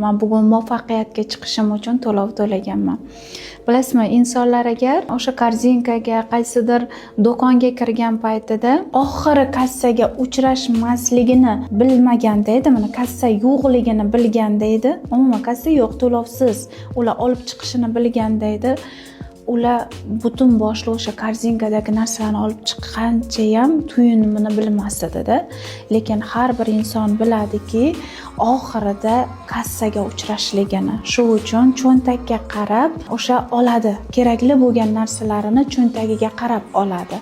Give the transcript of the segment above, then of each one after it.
Man bugun muvaffaqiyatga chiqishim uchun to'lov to'laganman. Bilasizmi, insonlar agar o'sha korzinkaga, qaysidir do'konga kirgan paytida oxiri kassaga uchrashmasligini bilmaganda edi, mana kassa yo'qligini bilganda edi, umuman kassa yo'q, to'lovsiz ular olib chiqishini bilganda edi, ular butun boshli o'sha korzinkadagi narsalarni olib chiqqanchayam tuyinimini bilmas edida. Lekin har bir inson biladiki, oxirida kassaga uchrashligini. Shu uchun cho'ntakka qarab o'sha oladi, kerakli bo'lgan narsalarini cho'ntagiga qarab oladi.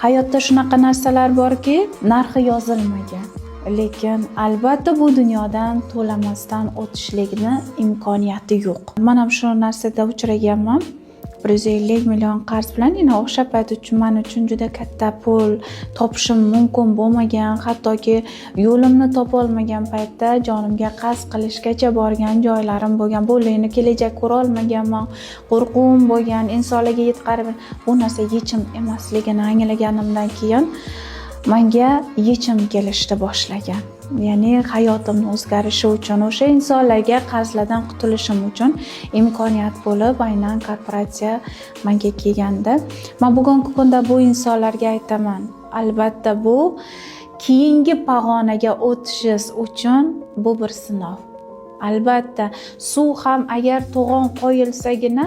Hayotda shunaqa narsalar borki, narxi yozilmagan, lekin albatta bu dunyodan to'lamasdan o'tishlikni imkoniyati yo'q. Man ham shu narsada uchraganman. 150 million qarz bilan. Endi o'sha payt uchun, man uchun juda katta pul, topishim mumkin bo'lmagan, hattoki yo'limni topolmagan paytda jonimga qasd qilishgacha borgan joylarim bo'lgan. Bo'ldi, endi kelajak ko'rolmaganman, qo'rquvim bo'lgan insonlarga yetqarib. Bu narsa yechim emasligini anglaganimdan keyin manga yechim kelishni boshlagan, ya'ni hayotimni o'zgarishi uchun, o'sha insonlarga qarzlardan qutulishim uchun imkoniyat bo'lib aynan korporatsiya manga kelganda. Man bugungi kunda bu insonlarga aytaman: albatta, bu keyingi pog'onaga o'tishingiz uchun bu bir sinov. Albatta, suv ham agar to'g'on qo'yilsagina,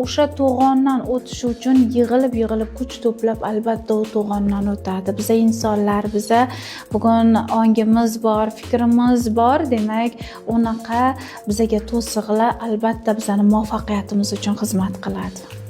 o'sha to'g'ondan o'tish uchun yig'ilib yig'ilib kuch to'plab, albatta, u to'g'ondan o'tadi. Biza insonlar, biza bugun ongimiz bor, fikrimiz bor, demak, unaqa bizaga to'siqlar albatta bizani muvaffaqiyatimiz uchun xizmat qiladi.